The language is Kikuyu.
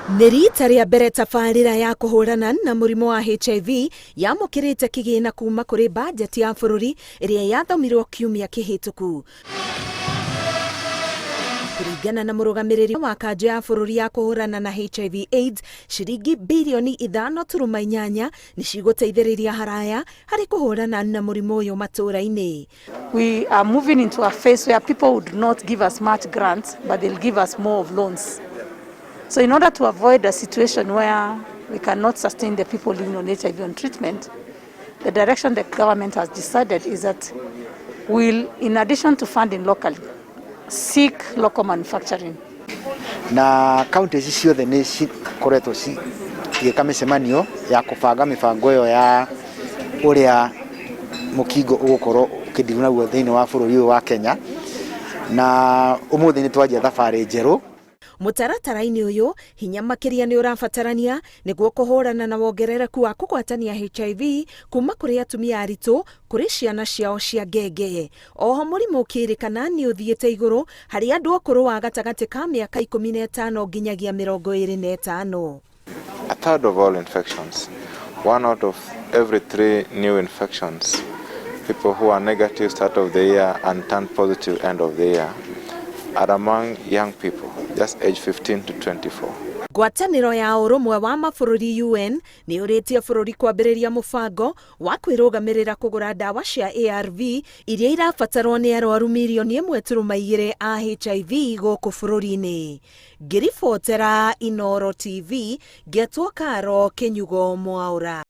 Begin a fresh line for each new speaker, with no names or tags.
Nĩ rita rĩa mbere tabarĩra ya kũhũrana na mũrimũ wa HIV yamũkĩrĩte kĩgĩna kuma kũrĩ bajeti ya bũrũri ĩrĩa yathomirwo kiumia kĩhĩtũku. Kũringana na mũrũgamĩrĩri wa kanjũ ya bũrũri ya kũhũrana na HIV AIDS, ciringi birioni 5.8 nĩ cigũteithĩrĩria haraya harĩ kũhũrana na mũrimũ ũyũ matũũra-inĩ.
We are moving into a phase where people would not give us much grants, but they'll give us more of loans. So in order to avoid a situation where we cannot sustain the people living on HIV on treatment, the direction the government has decided is that we'll, in addition to funding locally, seek local manufacturing.
Na kaunti ici ciothe nĩ cikoretwo cigĩka mĩcemanio ya kũbanga mĩbango ĩyo ya ũrĩa mũkingo ũgũkorwo ũkĩndirwo naguo thĩinĩ wa bũrũri ũyũ wa Kenya, na ũmũthĩ nĩ twanjia thabarĩ njerũ.
Mũtaratara-inĩ ũyũ, hinya makĩria nĩ ũrabatarania nĩguo kũhũrana na wongerereku wa kũgwatania HIV kuma kũrĩ atumia aritũ kũrĩ ciana ciao cia ngenge. Oho mũrimũ ũkĩrĩkana nĩ ũthiĩte igũrũ harĩ andũ ũkũrũ wa gatagatĩ ka mĩaka 15 nginyagia 25.
A third of all infections, one out of every three new infections, people who are negative start of the year and turn positive end of the year, are among young people, just age 15 to 24.
Ngwatanĩro ya Ũrũmwe wa Mabũrũri UN nĩ ũrĩtie bũrũri kwambĩrĩria mũbango wa kwĩrũgamĩrĩra kũgũra ndawa cia ARV iria irabatarwo nĩ arwaru mirioni 1.2 a HIV gũkũ bũrũri-inĩ. Ngĩribotera Inooro TV, ngetwo Karo Kĩnyugo Mwaũra.